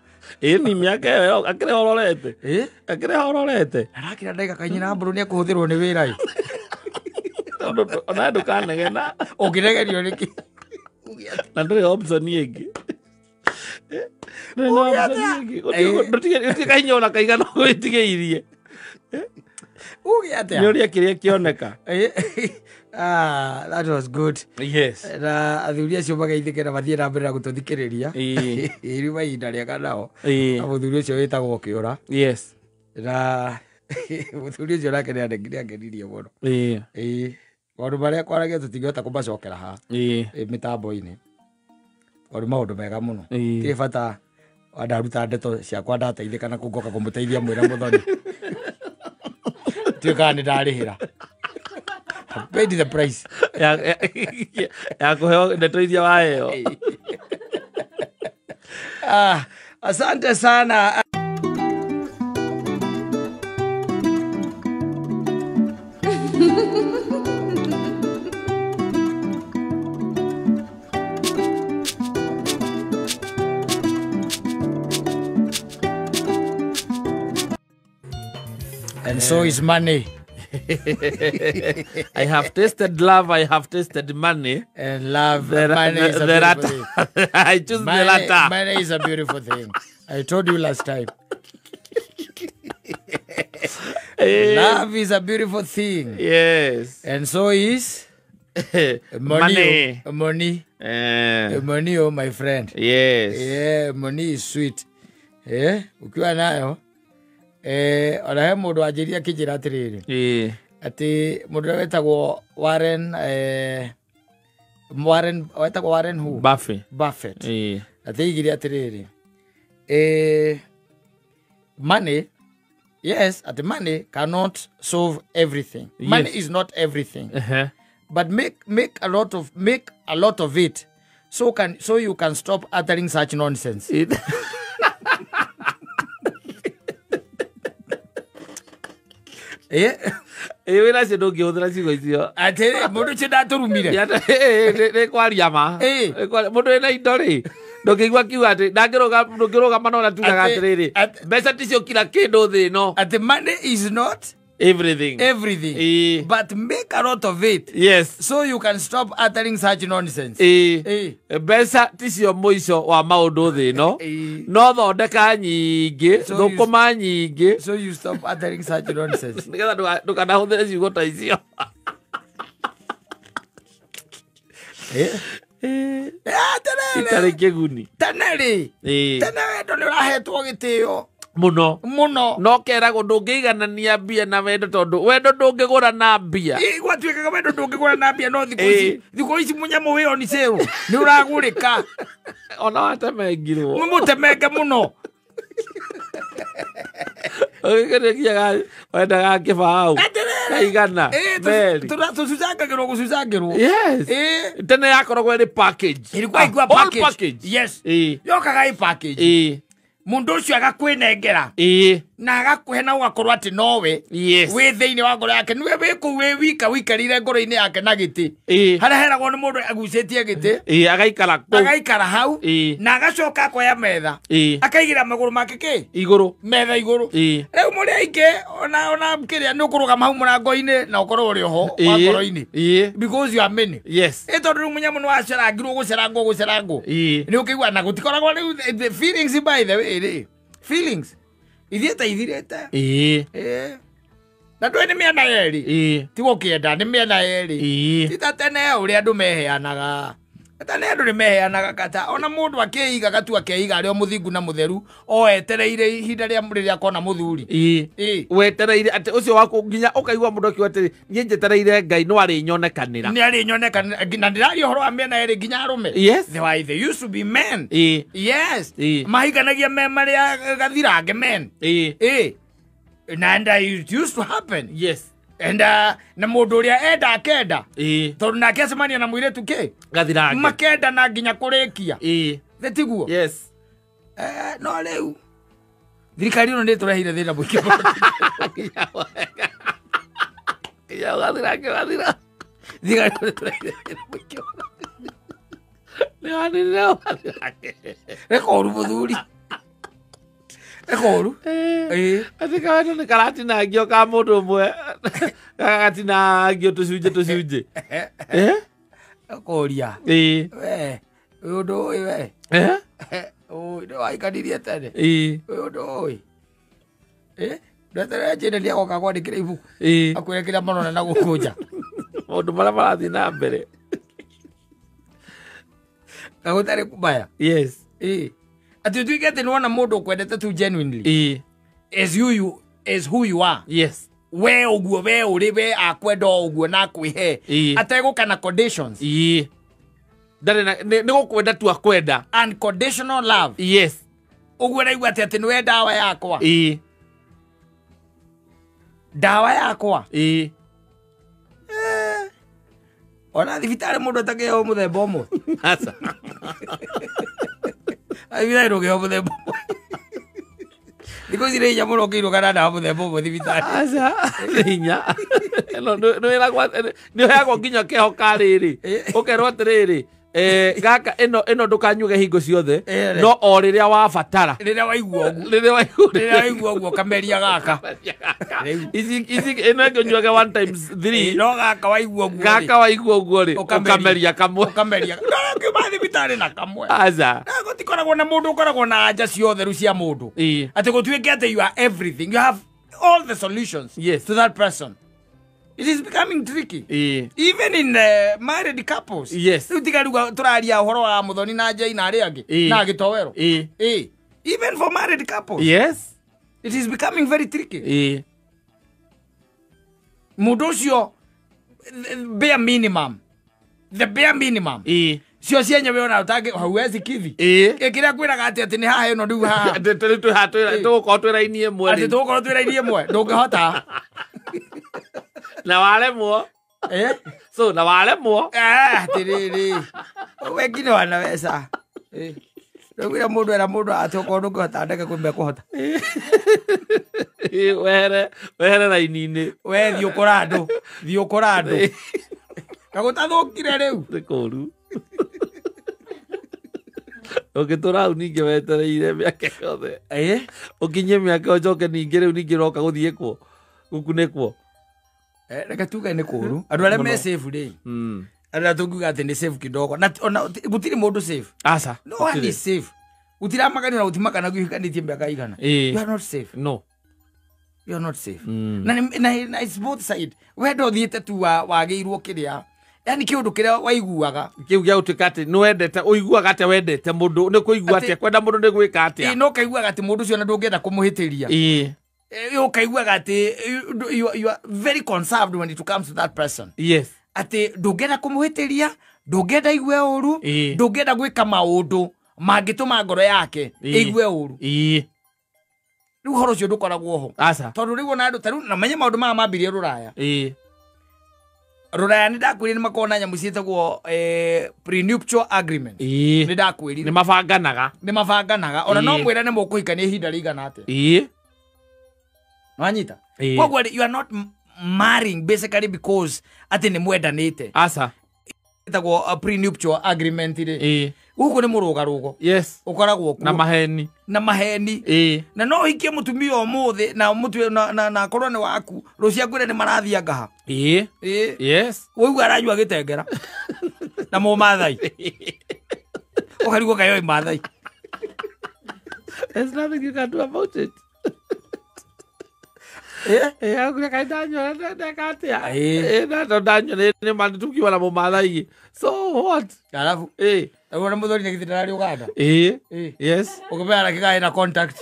Speaker 2: Ĩĩ, ni mĩaka ĩyo akĩrĩ ho ũrorete.
Speaker 1: Ĩĩ?
Speaker 2: Akĩrĩ ho ũrorete.
Speaker 1: Arakĩra ndagĩka kanyina mbũrũ nĩ ekũhũthĩrwo nĩ wĩra ĩ.
Speaker 2: Tondũ ona ndũkanegena.
Speaker 1: Ũngĩnegerio nĩkĩ?
Speaker 2: Na ndũrĩ option ĩngĩ. Ndũrĩ na option ĩngĩ. Gũtirĩ kahinya ona kaigana ũgwĩtigĩirie.
Speaker 1: Uge atĩa?
Speaker 2: Nĩ ũrĩe kĩrĩa kĩoneka.
Speaker 1: Ah, that was good.
Speaker 2: Yes.
Speaker 1: Na athuri acio mageithĩke na mathiĩ na mbere na gũtũthikĩrĩria.
Speaker 2: Ĩĩ.
Speaker 1: Ĩĩ, rĩu ihinda rĩega nao.
Speaker 2: Ĩĩ.
Speaker 1: Na mũthuri ũcio wĩtagwo Kĩũra.
Speaker 2: Yes.
Speaker 1: Na mũthuri ũcio nake nĩ angenirie mũno.
Speaker 2: Ĩĩ.
Speaker 1: Ĩĩ. Maũndũ marĩa kwaragia tũtingĩhota kũmacokera haha.
Speaker 2: Ĩĩ.
Speaker 1: Ĩĩ, mĩtambo-inĩ. Tondũ maũndũ mega mũno.
Speaker 2: Ĩĩ.
Speaker 1: Tirĩ bata ndaruta ndeto ciakwa ndateithĩka na kũu ngoka kũmũteithia mwĩra mũthoni. Tuĩkaga nĩ ndarĩhĩra. Paid the price.
Speaker 2: Ya kũheo ndeto iria waheo.
Speaker 1: Ah, asante sana. And so is money.
Speaker 2: I have tasted love, I have tasted money.
Speaker 1: And love, money is a beautiful thing.
Speaker 2: I choose the latter.
Speaker 1: Money is a beautiful thing. I told you last time. Love is a beautiful thing.
Speaker 2: Yes.
Speaker 1: And so is money.
Speaker 2: Money.
Speaker 1: Money. Money, oh my friend.
Speaker 2: Yes.
Speaker 1: Yeah, money is sweet. Eh, ukiwa nayo ona he mundu anjiria kinjira atiriri. Ati mundu wetagwo Warren Warren wetagwo Warren who? Buffett. Ati igire atiriri. Money, yes, at the money cannot solve everything.
Speaker 2: Yes.
Speaker 1: Money is not everything.
Speaker 2: Uh-huh.
Speaker 1: But make a lot of it so you can stop uttering such nonsense.
Speaker 2: Wĩra cio ndũngĩhũthĩra ciugo icio.
Speaker 1: Atĩ mũndũ ũcio ndatũrumire.
Speaker 2: Nĩ kwaria ma. Mũndũ wĩna indo rĩ ndũngĩigua kiuga atĩ ndũngĩrũgama no ũrĩa tugaga atĩrĩrĩ mbeca ticio kila kĩndũ thĩ ĩno.
Speaker 1: Atĩ money is not
Speaker 2: everything.
Speaker 1: Everything. But make a lot of it.
Speaker 2: Yes.
Speaker 1: So you can stop uttering such nonsense.
Speaker 2: Mbeca ticio mũico wa maũndũ thĩ ĩno. No thondeka nyingĩ, thũkũma nyingĩ.
Speaker 1: So you stop uttering such nonsense.
Speaker 2: Nĩgetha ndũkanahũthĩre ciugo ta icio. Itarĩ kĩguni.
Speaker 1: Tene rĩ. Tene wendo nĩ ũrahetwo gĩtĩo.
Speaker 2: Muno.
Speaker 1: Muno.
Speaker 2: No keragwo ndũngĩiganania mbia na wendo tondũ wendo ndũngĩgũra na mbia.
Speaker 1: Gwatuĩkaga wendo ndũngĩgũra na mbia no thikũ ici mũnyamũ wĩ on sale nĩ ũragũrĩka.
Speaker 2: Ona watemengirwo.
Speaker 1: Mũtemenge mũno.
Speaker 2: Ũgĩkĩrĩkiaga wendaga kĩbaũ. Kaigana. Meri.
Speaker 1: Tũcucangagĩrwo gũcucangĩrwo.
Speaker 2: Yes. Tene yakoragwo ĩrĩ package.
Speaker 1: Ĩrĩ kwa package. Yes. Yokaga ĩ package. Mundu ucio agakwinengera na agakũhe na ũgakorwo atĩ nowe wĩ thĩinĩ wa ngoro yake niwe wĩ kũu wĩ wika wĩikarĩire ngoro-inĩ yake na gĩtĩ harĩa heragwo nĩ mũndũ agucĩtie gĩtĩ
Speaker 2: agaikara kũu
Speaker 1: agaikara hau na agacoka akoya metha akaigĩra magũrũ make kĩ
Speaker 2: igũrũ
Speaker 1: metha igũrũ rĩu mũrĩ aingĩ ona kĩrĩa nĩ ũkũrũgama hau mũrango-inĩ na ũkorwo ũrĩ oho wa ngoro-inĩ because you are many.
Speaker 2: Yes.
Speaker 1: Tondũ rĩu mũnyamũ nĩ wacerangirwo gũcerangwo nĩ ũkĩigua na gũtikoragwo rĩu the feelings by the way rĩ feelings ithiĩte ithirĩte. Na ndũĩ nĩ mĩena yerĩ ti gũkĩenda nĩ mĩena yerĩ ti ta tene ũrĩa andũ meheanaga tene andũ nĩ meheanaga kata ona mũndũ akĩiga gatua akeiga arĩ o mũthingu na mũtheru o etereire ihinda rĩa rĩrĩa akona mũthuri
Speaker 2: wetereire atĩ ũcio waku nginya ũkaigua mũndũ akiuga atĩrĩ niĩ njetereire Ngai no arĩnyonekanĩra
Speaker 1: nĩ arĩnyonekanĩra na ndĩraria ũhoro wa mĩena yerĩ nginya arũme.
Speaker 2: Yes.
Speaker 1: They used to be men. Yes. Mahikanagia me marĩa gathirange men. And it used to happen.
Speaker 2: Yes.
Speaker 1: And na mũndũ ũrĩa enda akenda tondũ nake acemania na mũirĩtu kĩ
Speaker 2: gathirange
Speaker 1: makenda na nginya kũrĩkia tiguo.
Speaker 2: Yes.
Speaker 1: No rĩu thirikari ĩno nĩ ĩtũreheire thĩna mũingĩ mũno.
Speaker 2: Nginya gathirange gathira
Speaker 1: thirikari ĩno nĩ ĩtũreheire thĩna mũingĩ mũno.
Speaker 2: Nĩ wanĩrĩra gathirange
Speaker 1: reka ũru mũthuri Ekoru.
Speaker 2: Atĩ kawendo nĩ karatinangio ka mũndũ ũmwe gagatinangio tũcunjĩ tũcunjĩ.
Speaker 1: Ũkũria. We, ũyũ ũndũ ũyũ we. Ũyũ nĩ waikanirie tene. Ũyũ ũndũ ũyũ. Ndweterere njĩre nĩ agoka kwandĩkĩra ibuku. Akwĩre kĩrĩa marona na gũkũ nja.
Speaker 2: Maũndũ marĩa marathiĩ na mbere.
Speaker 1: Na gũtarĩ kumaya.
Speaker 2: Yes.
Speaker 1: Ati ũtuĩke atĩ nĩwona mũndũ ũkwendete tu genuinely. As you as who you are.
Speaker 2: Yes.
Speaker 1: We ũguo we ũrĩ we akwenda o ũguo na akwĩhe. Ategũka na conditions.
Speaker 2: Ndarĩ na nĩ gũkwenda tu akwenda.
Speaker 1: Unconditional love.
Speaker 2: Yes.
Speaker 1: Ũguo naigua atĩ atĩ nĩwe ndawa yakwa. Ndawa yakwa. Ona thibitarĩ mũndũ atakĩheo mũthemba ũmwe.
Speaker 2: Aca.
Speaker 1: Thibitarĩ ndũngĩheo mũthemba ũmwe. Thikũ ici nĩ hinya mũno ũkĩirwo kana ndawa mũthemba ũmwe thibitarĩ.
Speaker 2: Aca, nĩ hinya. Nĩ ũheagwo nginya kĩho ka rĩrĩ. Ũkerwo atĩrĩrĩ, Gaka ĩno ndũkanyuge hingo ciothe no o rĩrĩa wabatara
Speaker 1: rĩrĩa waigua ũguo
Speaker 2: rĩrĩa waigua
Speaker 1: ũguo kameria gaka
Speaker 2: ici ĩno ĩngĩ ũnyuage 1 times 3
Speaker 1: no gaka waigua ũguo
Speaker 2: gaka waigua ũguo rĩ ũkameria kamwe
Speaker 1: ũkameria no ngiuma thibitarĩ na kamwe
Speaker 2: aca
Speaker 1: gũtikoragwo na mũndũ ũkoragwo na anja ciothe rĩu cia mũndũ atĩ gũtuĩke atĩ you are everything, you have all the solutions
Speaker 2: yes.
Speaker 1: to that person. It is becoming tricky. Even in married couples.
Speaker 2: Yes.
Speaker 1: Rĩu tũraria ũhoro wa Muthoni na Jane na arĩa angĩ na Gĩtowero. Even for married couples.
Speaker 2: Yes.
Speaker 1: It is becoming very tricky. Mũndũ ũcio bare minimum. The bare minimum. Cio cienyewe ona ũtangĩ hauwezi kithi. Kĩrĩa kwĩraga atĩ nĩ haha ĩno rĩu haha.
Speaker 2: Tũgũkorwo twĩ raini ĩmwe.
Speaker 1: Atĩ tũgũkorwo twĩ raini ĩmwe. Ndũngĩhota.
Speaker 2: Na waremwo. So na waremwo.
Speaker 1: Atiriri. Wengine wanaweza. Rĩu mũndũ era mũndũ atĩ okorwo ndũngĩhota ndeke kwĩ mekũhota.
Speaker 2: Wehere raini-inĩ.
Speaker 1: We thiĩ ũkora andũ. Thiĩ ũkora andũ. Gagũtathũkire rĩu.
Speaker 2: Nĩ kũũru. Ũngĩtũra hau ningĩ wetereire mĩaka yothe. Ũkinyie mĩaka ũcoke ningĩ rĩu ningĩ ũroka gũthiĩkwo. Gũkunĩkwo.
Speaker 1: Reke tuge nĩ kũũru. Andũ arĩa me safe rĩ. Arĩa tũngiuga atĩ nĩ safe kidogo. Na ona gũtirĩ mũndũ safe.
Speaker 2: Aca.
Speaker 1: No one is safe. Gũtiramakania na gũtimakanagia ũhikanĩtie mĩaka igana. You are not safe.
Speaker 2: No.
Speaker 1: You are not safe. Na it's both side. Wendo ũthiĩte tu wagĩirwo kĩrĩa. Yani kĩũndũ kĩrĩa waiguaga.
Speaker 2: Kĩu gĩa gũtuĩka atĩ nĩ wendete ũiguaga atĩa wendete mũndũ nĩ kũigua atĩa kwenda mũndũ nĩ gwĩka atĩa.
Speaker 1: No kaiguaga atĩ mũndũ ũcio na ndũngĩenda kũmũhĩtĩria. Ũkaiguaga atĩ you are very conserved when it comes to that person.
Speaker 2: Yes.
Speaker 1: Atĩ ndũngĩenda kũmũhĩtĩria, ndũngĩenda igue ũru, ndũngĩenda gwĩka maũndũ mangĩtũma ngoro yake ĩigue ũru. Rĩu ũhoro ũcio ndũkoragwo ho.
Speaker 2: Aca.
Speaker 1: Tondũ rĩu ona andũ ta rĩu na menye maũndũ maya mambirie Rũraya. Rũraya nĩ ndakwĩrire nĩ makoragwo na nyamũ ciĩtagwo prenuptial agreement. Nĩ ndakwĩrire.
Speaker 2: Nĩ mabanganaga.
Speaker 1: Nĩ mabanganaga. Ona no mwĩrane mũkũhikania ihinda rĩigana atĩa. Nwanyita. Koguo you are not marrying basically because atĩ nĩ mwendanĩte.
Speaker 2: Aca.
Speaker 1: Ĩtagwo prenuptial agreement rĩ. Gũkũ nĩ mũrũgarũgo.
Speaker 2: Yes.
Speaker 1: Ũkoragwo kuo.
Speaker 2: Na maheni.
Speaker 1: Na maheni. Na no ũhikie mũtumia ũmũthĩ na mũtue na akorwo nĩ waku rũciũ akwĩre nĩ marathiĩ ngaha.
Speaker 2: Yes.
Speaker 1: Ũigua aranyua gĩtengera. Na mũmathai. Ũkarigwo kaĩ oĩ Mathai.
Speaker 2: There's nothing you can do about it. So what?
Speaker 1: Alafu ũrona mũthoni nĩ githĩ ndararĩ Uganda.
Speaker 2: Yes.
Speaker 1: Ũkĩmenya kĩgaĩ na contact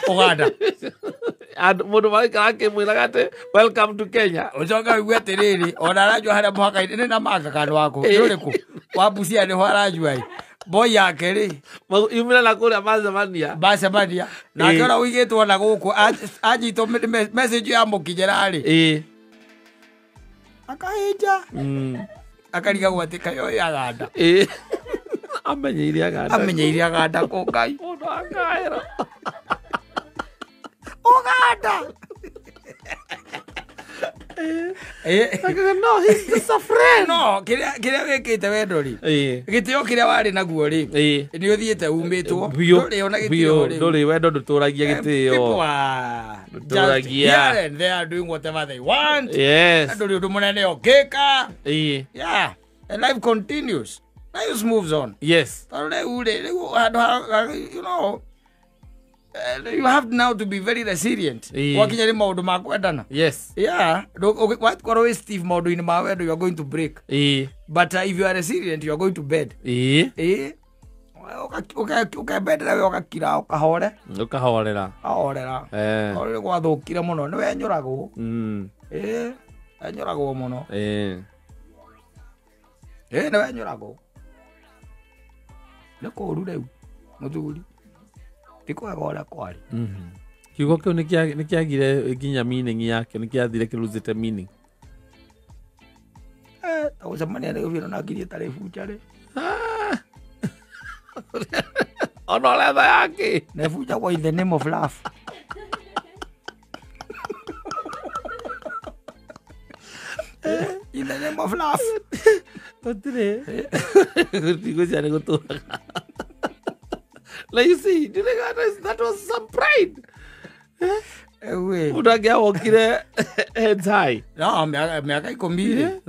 Speaker 1: Uganda.
Speaker 2: Mũndũ maraikara akĩmwĩraga atĩ welcome to Kenya.
Speaker 1: Ũcoke ũigue atĩrĩrĩ ona aranyua harĩa mũhaka-inĩ nĩ na manga kana wakũ nĩ ũrĩkũ wa Busia nĩho aranyua ĩ. Boy yake rĩ
Speaker 2: yumĩra na kũrĩa macemania
Speaker 1: macemania nake ona ũigĩtwo na gũkũ anyitwo message ya mũkinyĩra rĩ akahĩnja akarigagwo atĩ kaĩ oĩ Aganda.
Speaker 2: Amenyeire Aganda.
Speaker 1: Amenyeire Aganda kũ Ngai.
Speaker 2: Mũndũ akaĩra
Speaker 1: Uganda.
Speaker 2: No, he's just a friend.
Speaker 1: No, kĩrĩa wĩkĩte wendo rĩ gĩtĩo kĩrĩa warĩ naguo rĩ nĩ ũthiĩte umĩtwo ndũrĩ ona gĩtĩo rĩ
Speaker 2: ndũrĩ wendo ndũtũragia gĩtĩo.
Speaker 1: People are just here and they are doing whatever they want.
Speaker 2: Yes.
Speaker 1: Ndũrĩ ũndũ mũnene ũngĩka. Yeah. And life continues. Life moves on.
Speaker 2: Yes.
Speaker 1: Tondũ rĩu rĩ rĩu handũ you know you have now to be very resilient. Wakinya nĩ maũndũ ma kwendana.
Speaker 2: Yes.
Speaker 1: Yeah. Wakorwo wĩ Steve maũndũ-inĩ ma wendo you are going to break. But if you are resilient you are going to bed. Ũkembendera we ũgakira ũkahore.
Speaker 2: Ũkahorera.
Speaker 1: Ũkahorera. Ũrĩ gwathũkire mũno nĩ wenyũragwo. Wenyũragwo mũno. Nĩ wenyũragwo. Nĩ kũũru rĩu mũthuri. Ti kwega ũrĩa kwarĩ.
Speaker 2: Kiugo kĩu nĩ kĩagire nginya meaning yake nĩ kĩathire kĩruzĩte meaning.
Speaker 1: Ta gũcemania na gũbira na ngiri ĩtarĩ bunja rĩ.
Speaker 2: Ona ũretha yake.
Speaker 1: Na ĩbunjagwo in the name of love. In the name of love.
Speaker 2: Gũtirĩ. Gũtigũcia nĩ gũtũraga. Like you see, that was some pride. Mũndũ angĩawokire heads high.
Speaker 1: No, mĩaka 10.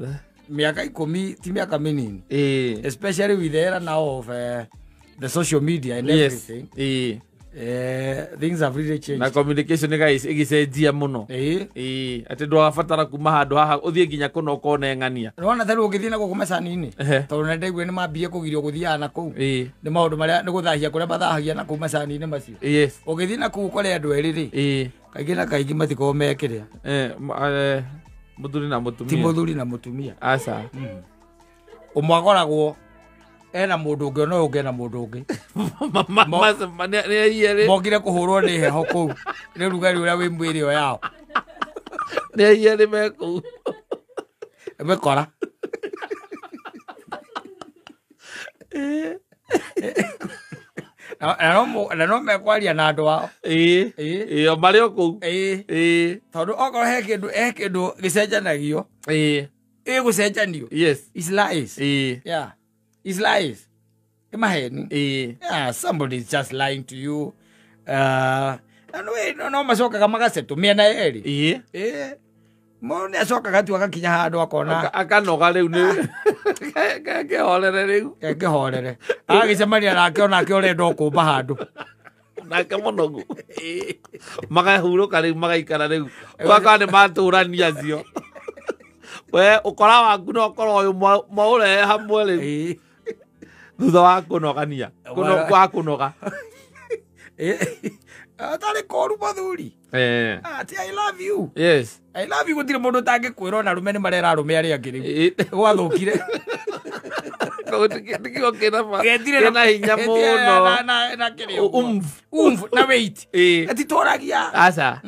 Speaker 1: Mĩaka 10 ti mĩaka mĩnini. Especially with the era now of the social media and everything. Things have really changed.
Speaker 2: Na communication ĩgĩcenjia mũno. Atĩ ndwabatara kuma handũ haha ũthiĩ nginya kũna ũkone ng'ania.
Speaker 1: Nĩwona ta rĩu ũngĩthiĩ na gũkũ macani-inĩ, tondũ nĩ ndaigua nĩ mambie kũgirio gũthiaga na kũu. Nĩ maũndũ marĩa nĩ gũthahia kũrĩa mathahagia na kũu macani-inĩ macio. Ũngĩthiĩ na kũu ũkore andũ erĩ rĩ, kaingĩ na kaingĩ matikoragwo mekĩrĩa.
Speaker 2: Mũthuri na mũtumia.
Speaker 1: Ti mũthuri na mũtumia.
Speaker 2: Aca.
Speaker 1: Ũmwe akoragwo ena mũndũ ũngĩ ona ũngĩ ena mũndũ ũngĩ. Mokire kũhũrwo nĩ heho kũu nĩ rugarĩ ũrĩa wĩ mwĩrĩ ĩyo yao.
Speaker 2: Nĩ aiyerĩ me kũu.
Speaker 1: Mekora. Na no mekwaria na andũ ao.
Speaker 2: Ĩĩ, marĩ o kũu.
Speaker 1: Tondũ okorwo he kĩndũ gĩcenjanagio. Ĩgũcenjanio.
Speaker 2: Yes.
Speaker 1: It's lies. Yeah. It's lies. Imagine. Yeah, somebody is just lying to you. No macokaga magacetu mĩena yerĩ. Mũndũ nĩ acokaga tu agakinya handũ akona
Speaker 2: akanoga rĩu nĩ kehorere rĩu.
Speaker 1: Kehorere. Agĩcemania nake onake ũrenda ũkũmba handũ.
Speaker 2: Nake mũnogu. Magahurũka rĩu magaikara rĩu. Ũgakora nĩ matũrania acio. We ũkora waku no ũkorwo ũyũ mwaũrehe hamwe rĩu. Thutha wa kũnogania. Wa kũnoga.
Speaker 1: Atarĩ koru mũthuri. Ati I love you.
Speaker 2: Yes.
Speaker 1: I love you gũtirĩ mũndũ ũtangĩkwĩra ona arũme nĩ marera arũme arĩa angĩ rĩu. Gwathũkire.
Speaker 2: Tikio kĩna hinya mũno.
Speaker 1: Na kĩrĩa. Umf na weight. Atitũragia.
Speaker 2: Aca.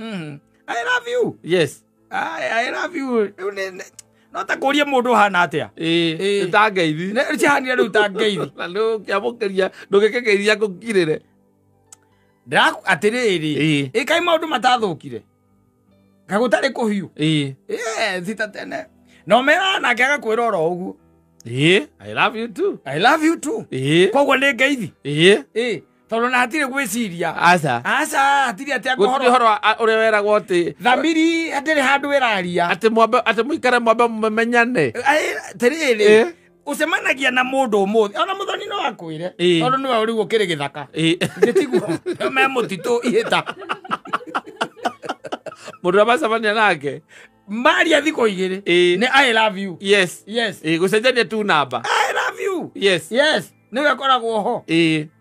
Speaker 1: I love you.
Speaker 2: Yes.
Speaker 1: I love you. No ta kũria mũndũ ũhana atĩa.
Speaker 2: Nĩ ta ngeithi.
Speaker 1: Cihanire rĩu ta ngeithi.
Speaker 2: Na ndũngĩamũkĩria ndũngĩkĩgeithia ngũkirĩre.
Speaker 1: Atĩrĩrĩ, ĩkai maũndũ matathũkire. Kagũtarĩ kũhiũ. Ti ta tene. No mera nake agakwĩra oro ũguo.
Speaker 2: I love you too.
Speaker 1: I love you too. Koguo nĩ ngeithi. Tondũ na hatirĩ gwĩciria.
Speaker 2: Aca.
Speaker 1: Aca, hatirĩ atĩ
Speaker 2: angĩhoro. Gũtirĩ ũhoro ũrĩa weragwo atĩ
Speaker 1: thamiri hatirĩ handũ ĩraria.
Speaker 2: Atĩ mwambe atĩ mũikare mwambe mũmenyane.
Speaker 1: Atĩrĩrĩ, ũcemanagia na mũndũ ũmũthĩ ona mũthoni no akwĩre tondũ nĩwe rĩu ũkĩrĩ gĩthaka. Tiguo me mũtitũ ihĩta.
Speaker 2: Mũndũ ũrĩa macemania nake
Speaker 1: maria thikũ igĩrĩ nĩ I love you.
Speaker 2: Yes.
Speaker 1: Yes.
Speaker 2: Gũcenjania tu namba.
Speaker 1: I love you.
Speaker 2: Yes.
Speaker 1: Yes. Nĩwe akoragwo ho.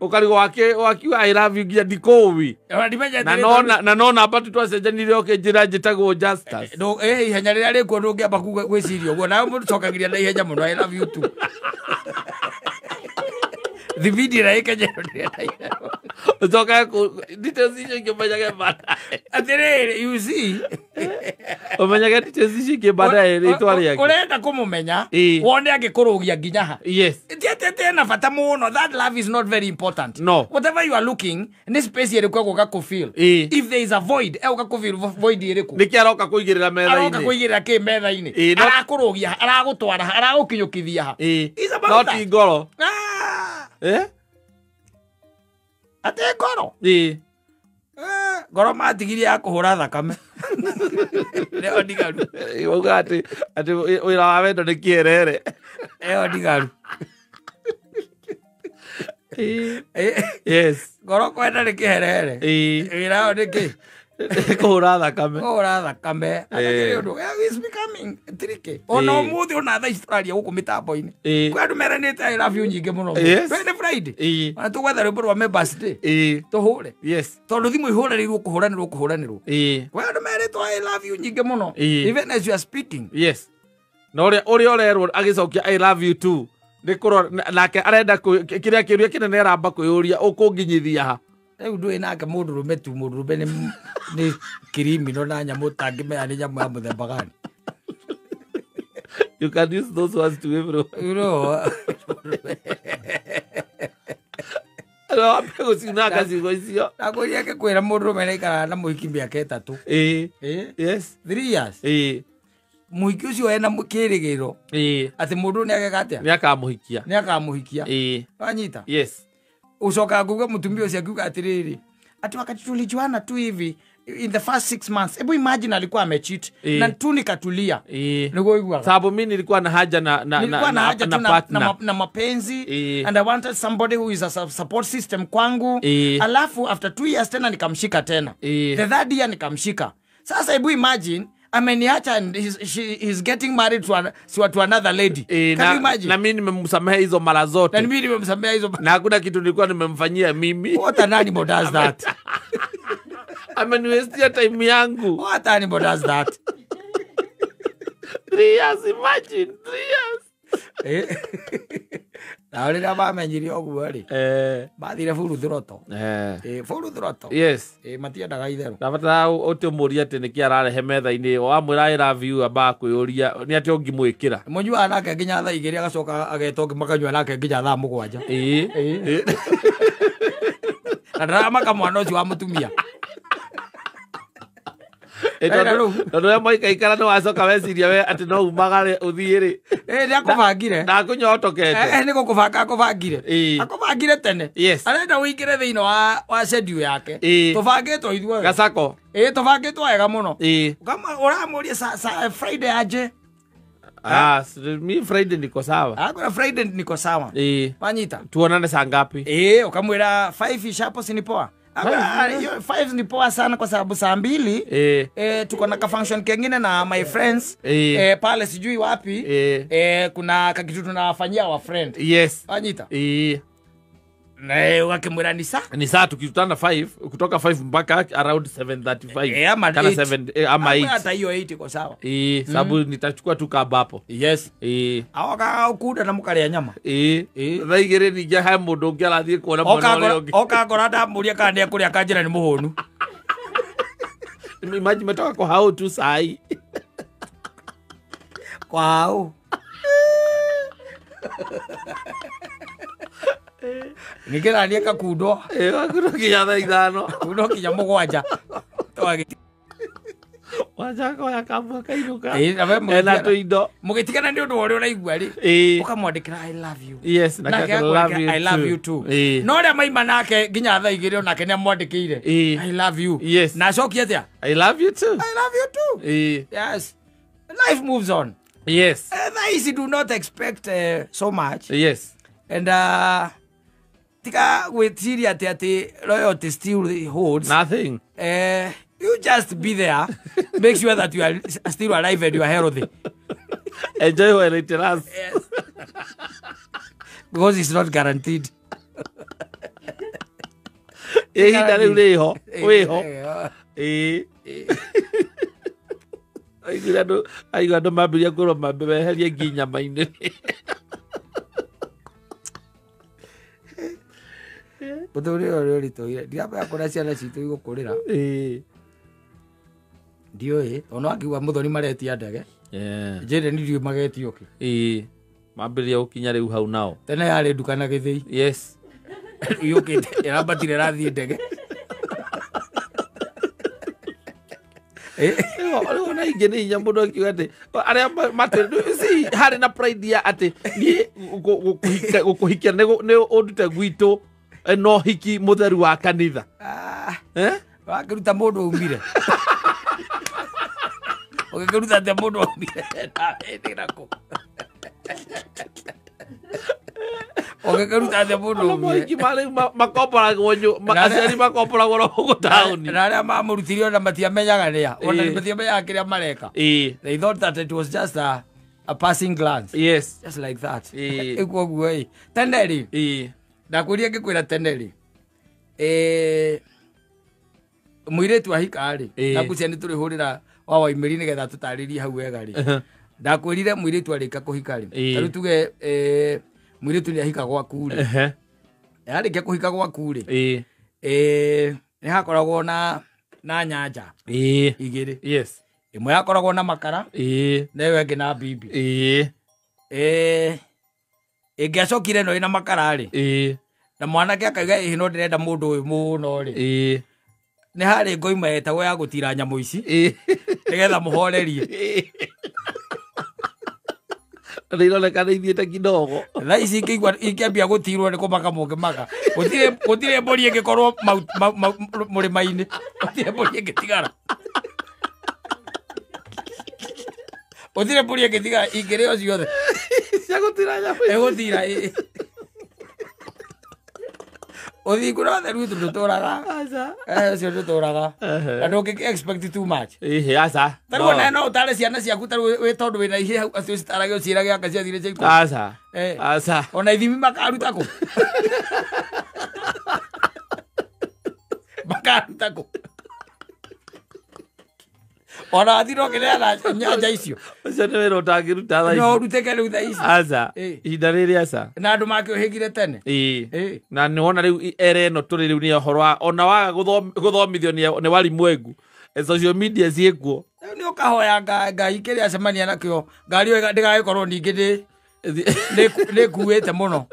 Speaker 2: Ũkarigwo wakiuga I love you nginya ndikũũĩ. Na no namba tu twacenjanirie ũkĩnjĩra njĩtagwo Justus.
Speaker 1: Ihenya rĩrĩa rĩkuo ndũngĩamba gwĩciria ũguo nawe mũndũ cokagĩria na ihenya mũno I love you too. Thibindi ĩrĩa ĩkenyerwo ndĩrenda.
Speaker 2: Ũcoke details icio ingĩ ũmenyage baadaye.
Speaker 1: Atĩrĩrĩ, you see.
Speaker 2: Ũmenyage details icio ingĩ baadaye rĩtwa rĩake.
Speaker 1: Ũrenda kũmũmenya wone angĩkũrũgia nginya ha.
Speaker 2: Yes.
Speaker 1: Ti atĩ ena bata mũno. That love is not very important.
Speaker 2: No.
Speaker 1: Whatever you are looking, nĩ space ĩrĩkũ egũka kũfill. If there is a void, egũka kũfill void ĩrĩkũ.
Speaker 2: Nĩkĩ aroka kũigĩrĩra metha-inĩ.
Speaker 1: Aroka kũigĩrĩra kĩ metha-inĩ. Arakũrũgia, aragũtwara, aragũkinyũkithia ha.
Speaker 2: No ti ngoro.
Speaker 1: Atĩ ngoro. Ngoro matigirie ya kũhũra thakame. Nĩyo ndigaru.
Speaker 2: Wauga atĩ wĩra wa wendo nĩ kĩerere.
Speaker 1: Ĩyo ndigaru.
Speaker 2: Yes.
Speaker 1: Ngoro kwenda nĩ kĩherere. Wĩra wao nĩ kĩ?
Speaker 2: Kũhũra thakame.
Speaker 1: Kũhũra thakame. Ũndũ is becoming tricky. Ona ũmũthĩ ona thaa ici tũraria gũkũ mĩtambo-inĩ. Kwĩ andũ meranĩte I love you nyingĩ mũno. Nĩ Friday. Ona tũgwetha rwĩmbo rwa Members Day. Tũhũre.
Speaker 2: Yes.
Speaker 1: Tondũ thimũ ihũranĩirwo kũhũranĩrwo kũhũranĩrwo. Kwĩ andũ merĩtwo I love you nyingĩ mũno. Even as you are speaking.
Speaker 2: Yes. Na ũrĩa ũrerwo agĩcokia I love you too. Nĩ kũrora nake arenda kĩrĩa kĩũria kĩnene aramba kwĩyũria ũkũnginyithia ha.
Speaker 1: Rĩu ndũĩ nake mũndũrũme tu mũndũrũme nĩ criminal na nyamũ ũtangĩmenya nĩ nyamũ ya mũthemba gani.
Speaker 2: You can use those words to everyone.
Speaker 1: You know.
Speaker 2: Wambe gũciunanga ciugo icio.
Speaker 1: Ndakwĩrire ngĩkwĩra mũndũrũme nĩaikaraga na mũhiki mĩaka 3.
Speaker 2: Yes.
Speaker 1: 3 years. Mũhiki ũcio ena kĩrĩgĩrĩro atĩ mũndũ nĩ ageka atĩa?
Speaker 2: Nĩ akamuhikia.
Speaker 1: Nĩ akamuhikia. Wanyita?
Speaker 2: Yes.
Speaker 1: Ucokaga kuuga mũtumia ũcio akiuga atĩrĩrĩ, ati wakati tulijuana tu hivi in the first 6 months, hebu imagine alikuwa amecheat na tu nikatulia. Niguo iguaga.
Speaker 2: Sababu mimi nilikuwa na haja na
Speaker 1: nilikuwa na haja tu na mapenzi and I wanted somebody who is a support system kwangu. Alafu after 2 years tena nikamshika tena. The third year nikamshika. Sasa hebu imagine ameniacha and he's getting married to another lady. Can you imagine?
Speaker 2: Na mimi nimemsamehe hizo mara zote.
Speaker 1: Na mimi nimemsamehe hizo.
Speaker 2: Na hakuna kitu nilikuwa nimemfanyia mimi.
Speaker 1: What an animal does that?
Speaker 2: Ameniwestia time yangu.
Speaker 1: What animal does that?
Speaker 2: 3 years, imagine 3 years.
Speaker 1: Na rĩrĩa mamenyire ũguo rĩ, mathire full throttle. Full throttle.
Speaker 2: Yes.
Speaker 1: Matiendaga itherũ.
Speaker 2: Ndabatara ũtĩmũrie atĩ nĩkĩ ararehe metha-inĩ, wamwĩra I love you amba kwĩyũria nĩ atĩ ũngĩmwĩkĩra.
Speaker 1: Mũnyuaga nake nginya thaa 2 agacoka ageta ũngĩ makanyua nake nginya thaa 7. Na ndaramaka mwana ũcio wa mũtumia.
Speaker 2: Tondũ we mwaikaikara nĩ wacoka weciria we atĩ no umagare ũthiĩ rĩ.
Speaker 1: Nĩ akũbangire.
Speaker 2: Na akũnyotokete.
Speaker 1: Nĩ gũkũbanga akũbangire. Akũbangire tene.
Speaker 2: Yes.
Speaker 1: Arenda ũingĩre thĩinĩ wa schedule yake. Tũbangĩtwo ithuothe.
Speaker 2: Gacako.
Speaker 1: Tũbangĩtwo wega mũno. Ũramũria Friday aje.
Speaker 2: Mi Friday niko sawa.
Speaker 1: Akora Friday niko sawa. Wanyita.
Speaker 2: Tuonane saa ngapi?
Speaker 1: Ukamwĩra 5 sharp si ni poa. 5 ni poa sana kwa sababu saa 2 tuko na ka function kengine na my friends pale sijui wapi. Kuna kakitu tunawafanyia wa friend.
Speaker 2: Yes.
Speaker 1: Wanyita. Na wakimwira ni saa?
Speaker 2: Ni saa tukikutana 5 kutoka 5 mpaka around 7:35.
Speaker 1: Ama
Speaker 2: kana 7 ama 8.
Speaker 1: Hata hiyo 8 iko sawa.
Speaker 2: Sababu nitachukua tu kaba hapo.
Speaker 1: Yes. Awoka ukuda na mukaria nyama.
Speaker 2: Thaa 2 ningĩ he mũndũ ũngĩ arathiĩ kuona mwana ũrĩa ũngĩ.
Speaker 1: Oka ngora ndamũria kana nĩekũrĩa kanjĩra nĩ mũhũnu.
Speaker 2: Imagine metoka kwa hao tu sai.
Speaker 1: Kwa hao. Nĩkĩrania kakundo.
Speaker 2: Kakundo kinya thaa 5.
Speaker 1: Kundo kinya 7.
Speaker 2: Wajakoya kamwe kainũka. Ena tũindo.
Speaker 1: Mũgĩtigana nĩ ũndũ wa ũrĩa ũraigua rĩ. Ũkamwandĩkĩra I love you.
Speaker 2: Yes, nake I love you too.
Speaker 1: No ũrĩa maima nake nginya thaa 2 onake nĩamwandĩkĩire I love you.
Speaker 2: Yes.
Speaker 1: Na acokie atĩa?
Speaker 2: I love you too.
Speaker 1: I love you too. Yes. Life moves on.
Speaker 2: Yes.
Speaker 1: Thaa ici do not expect so much.
Speaker 2: Yes.
Speaker 1: And tika gwĩciria atĩ loyalty still holds.
Speaker 2: Nothing.
Speaker 1: You just be there. Make sure that you are still alive and you are healthy.
Speaker 2: Enjoy while it lasts.
Speaker 1: Yes. Because it's not guaranteed.
Speaker 2: Ihinda rĩu rĩho, wĩho. Aigua andũ mambĩrĩria kwĩrwo mambe meherie ngi nyama-inĩ.
Speaker 1: Mũtũrĩre ũrĩa ũritũhire ndiramenya kũrĩa ciana citũ igũkũrĩra. Ndiũĩ tondũ no angiuga Mũthoni maretia ndege. Njĩre nĩ ndiũĩ magetio kĩ.
Speaker 2: Mambĩrĩria gũkinya rĩu hau nao.
Speaker 1: Tene yarĩ nduka na gĩthĩi.
Speaker 2: Yes.
Speaker 1: Yũkĩte ĩrambatire ĩrathiĩ ndege.
Speaker 2: Rĩu ona ingĩ nĩ hinya mũndũ akiuga atĩ arĩa matũ harĩ na pride ya atĩ niĩ gũkũhikia nĩ ũndute gwitũ no hiki mũtheru wa kanitha.
Speaker 1: Wakĩruta mũndũ aumire. Ũgĩkĩruta atĩa mũndũ aumire na kũ? Ũgĩkĩruta atĩa mũndũ aumire?
Speaker 2: Mohiki makomboragwo aciari makomboragwo ro gũkũ taũni.
Speaker 1: Na arĩa mamũrutire ona matiamenyaga nĩa. Ona matiamenyaga kĩrĩa mareka. They thought that it was just a passing glance.
Speaker 2: Yes.
Speaker 1: Just like that. Ĩguo ũguo ĩ. Tene rĩ. Ndakwĩria ngĩkwĩra tene rĩ. Mũirĩtu ahika rĩ. Ndakwĩria nĩ tũrĩhũrĩra wa Waimĩri nĩgetha tũtarĩrie hau wega rĩ. Ndakwĩrire mũirĩtu arĩka kũhika rĩ. Ta rĩu tuge mũirĩtu nĩ ahika gwaku rĩ. Arĩkia kũhika gwaku rĩ. Nĩ hakoragwo na nyanja igĩrĩ.
Speaker 2: Yes.
Speaker 1: Ĩmwe yakoragwo na makara. Na ĩyo ĩngĩ na bibi. Ĩngĩacokire ĩno ĩna makara rĩ. Na mwanake akauga ĩhĩ no ndĩrenda mũndũ ũyũ mũno rĩ. Nĩ harĩ ngoima yetagwo ya gũtira nyamũ ici. Nĩgetha mũhorerie.
Speaker 2: Nĩ ironeka nĩ ithiĩte kidogo.
Speaker 1: Thaa ici ingĩambia gũtirwo nĩ kũmaka mũngĩmaka. Gũtirĩ mbũri ĩngĩkorwo mũrĩma-inĩ. Gũtirĩ mbũri ĩngĩtigara. Gũtirĩ mbũri ĩngĩtigara ingĩrĩo ciothe.
Speaker 2: Cia gũtira nyamũ.
Speaker 1: Ĩgũtira ĩ. Ũthingu na ũtheru witũ ndũtũraga.
Speaker 2: Aca.
Speaker 1: Ũcio ndũtũraga. Na ndũngĩ expect too much.
Speaker 2: Ĩhĩ aca.
Speaker 1: Tarĩu ona no ũtare ciana ciaku tarĩu wĩ tondũ wĩna ihĩ hau atĩ ũcitarage ũciĩrage anga ciathire cia ikũmi.
Speaker 2: Aca. Aca.
Speaker 1: Ona ithimi makaruta kũ? Makaruta kũ? Ona wathi no kĩneana nyanja icio.
Speaker 2: Ũcio nĩ wĩra ũtangĩruta thaa ici.
Speaker 1: No ũrutĩke rĩu thaa ici.
Speaker 2: Aca. Ihinda rĩrĩ aca.
Speaker 1: Na andũ makĩũhĩgire tene.
Speaker 2: Ĩĩ. Na nĩ wona rĩu era ĩno tũrĩ rĩu nĩ ũhoro wa ona waga gũthomithio nĩ warimwengu. Social media ciĩkuo.
Speaker 1: Rĩu nĩ ũkahoya Ngai kĩrĩa acemania nakĩo. Ngari ĩyo ndĩgagĩkorwo ningĩ nĩ ĩkuĩte mũno.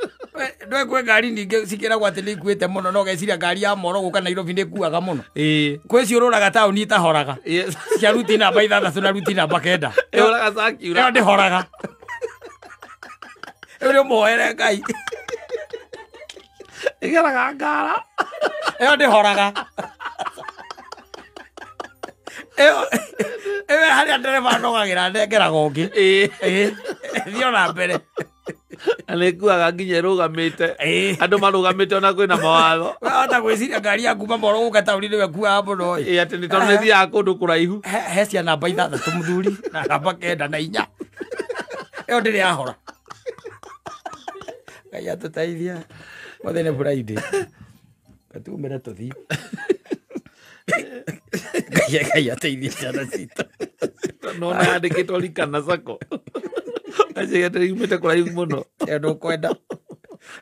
Speaker 1: Ndũĩ kwĩ ngari ningĩ cikĩragwo atĩ nĩ ikuĩte mũno no ũgeciria ngari ya Moro gũka Nairobi nĩ ĩkuaga mũno. Kwĩ ciũrũraga taũni itahoraga. Cia ruti namba 6 na ruti namba 9.
Speaker 2: Ĩhũraga circular.
Speaker 1: Ĩyo ndĩhoraga. Ĩyo nĩ ũmũhoere Ngai.
Speaker 2: Ĩgeraga ngara.
Speaker 1: Ĩyo ndĩhoraga. Ĩyo harĩa ndereba anogagĩra nengeraga ũngĩ. Thiĩ ona mbere.
Speaker 2: Na nĩ ĩkuaga nginya ĩrũgamĩte. Andũ marũgamĩte ona kwĩna mawatho.
Speaker 1: Wahota gwĩciria ngari ya kuma Moro gũka taũni nĩwe ĩkuaga mũno ĩ.
Speaker 2: Ĩ atĩ nĩ tondũ nĩ ĩthiaga kũndũ kũraihu.
Speaker 1: He cia namba 6 mũthuri na namba 9 na 4. Ĩyo ndĩrĩ yahora. Ngai atũteithia. Mothe nĩ Friday. Gatumĩre tũthiĩ. Ngai ateithie ciana citũ.
Speaker 2: Nona yandĩkĩtwo Rikana Sacco. Acio yumĩte kũraihu mũno.
Speaker 1: Ĩyo ndũkwenda.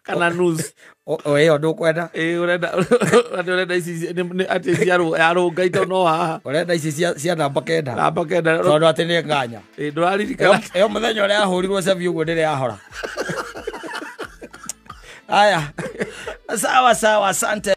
Speaker 2: Kana news.
Speaker 1: Ĩyo ndũkwenda.
Speaker 2: Ĩ ũrenda ici atĩ cia ya rũnga no haha.
Speaker 1: Ũrenda ici cia namba 9.
Speaker 2: Namba 9.
Speaker 1: Tondũ atĩ nĩ nganya.
Speaker 2: Ĩ ndũraririkana.
Speaker 1: Ĩyo mũthenya ũrĩa yahũrirwo cabi ũguo ndĩrĩ yahora. Aya. Sawa sawa, asante.